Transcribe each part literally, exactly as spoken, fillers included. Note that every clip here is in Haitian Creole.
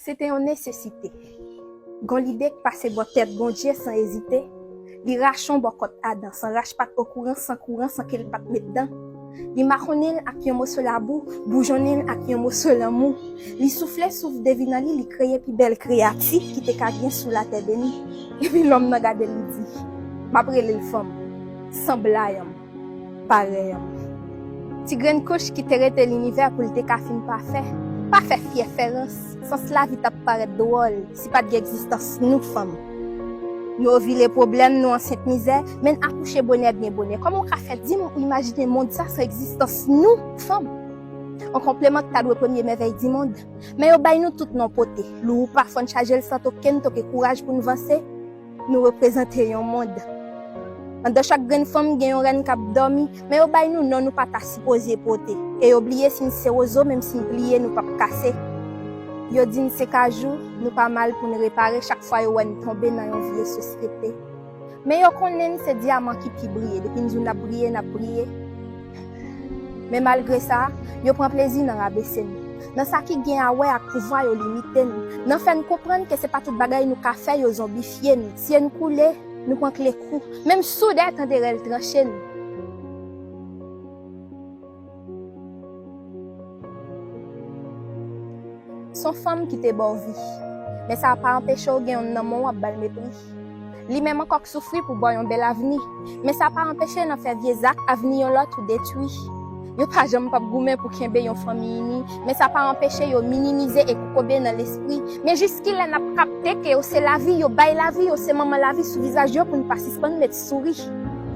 Se te yon nesesite. Gon lide k pase bò tèt Bondye san ezite. Li rache yon bò kòt Adan, san rach pa t okouran, san kouran, san ke l pa t met dan. Li makonnen l ak yon moso labou, boujonnen l ak yon moso lanmou. Li soufle souf de vi nan li, li kreye pi bèl kreyati ki te ka gen sou latè beni. Epi lòm nan gade l, li di, "M ap rele l fanm, sanblayan m, parèyan m." Ti grenn kouch ki te rete linivè pou l te ka fin pafè. Pa fè fyè fè rans, sans lavi t ap parèt dwòl si pa t gen egzistans nou fanm. Nou ovile pwoblèm, nou ansent mizè, men n akouche bonè byen bonè. Kòman w ka fè di m ou imajine mond sa san egzistans nou fanm? Yon konpleman ki ta dwe premye mèvèy di mond. Men yo bay nou tout non pote. Lou ou pa fò n chaje l san toke n, toke kouraj pou n vanse. Nou reprezante yon mond. Anndan chak grenn fanm gen yon rèn k ap dòmi, men yo bay nou non nou pa ta sipoze pote. E yo bliye si n se wozo, menm si n pliye, nou p ap kase. Yo di n se kajou, nou pa mal pou n repare chak fwa yo wè n tonbe nan yon vye sosyete. Men yo konnen n se dyaman ki pi briye, depi n di w n ap briye, n ap briye. Men malgre sa, yo pran plezi nan rabese n, nan sa ki gen a wè ak pouvwa yo limite n, nan fè n konprann ke se pa tout bagay nou ka fè yo zonbifye n. Sye n koule, nou pran kle kou, menm soudè tande rèl tranche n. S on fanm ki te ba w vi, men sa pa anpeche w gen yon nanm w ap ba l mepri. Li menm ankò k soufri pou ba w yon bèl avni, men sa pa anpeche nan fè vye zak avni yon lòt ou detwi. Yo pa janm p ap goumen pou kenbe yon fanmi ini, men sa pa anpeche yo minimize e kokobe nan lespri. Men jiskilè n ap kapte ke yo se lavi, yo bay lavi, yo se manman lavi sou vizaj yo pou n pa sispann met souri?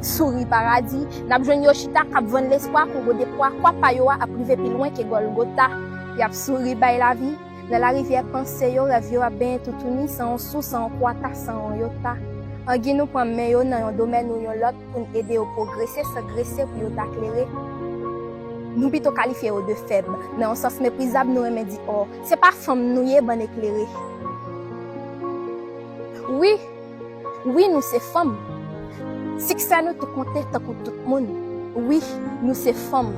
Souri paradi, n ap jwenn yo chita k ap vann lespwa kou gode pwa, kwa pa yo a ap rive pi lwen ke Gòlgota. Y ap souri bay lavi, nan larivyè panse yo, rèv yo ap benyen toutouni, san yon sou, san yon kwata, san yon yota. Angi nou pran men yo nan yon domèn ou yon lòt pou n ede yo pwogrese san grese pou yo ta klere. Nou pito kalifye yo de fèb. Nan yon sans meprizab, nou renmen di, "Ò, se pa fanm nou ye, bann eklere." Wi, wi, nou se fanm. Siksè nou tou konte tankou tout moun. Wi, nou se fanm.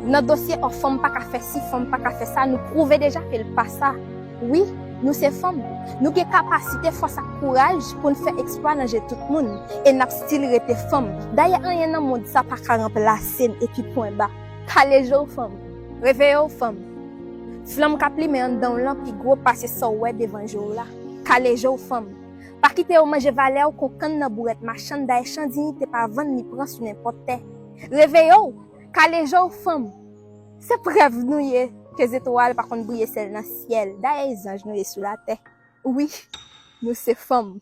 Nan dosye ò fanm pa ka fè si, fanm pa ka fè sa, nou pwouve deja ke l pa sa. Wi, nou se fanm. Nou gen kapasite, fòs ak kouraj pou n fè eksplwa nan je tout moun. E n ap still rete fanm. Dayè, anyen nan mond sa pa ka ranplase n, epi pwen ba. Kale je w, fanm. Reveye w, fanm. Flanm k ap limen anndan w lan pi gwo pase sa w wè devan je w la. Kale je w, fanm. Pa kite yo manje valè w kon kann nan bourèt machann, dayè chan diyite pa vann ni pran sou nenpòt tè. Reveye w, kale je w, fanm. Se prèv nou ye ke zetwal pa konn briye sèl nan syèl, dayè e zanj nou ye sou latè. Wi, nou se fanm.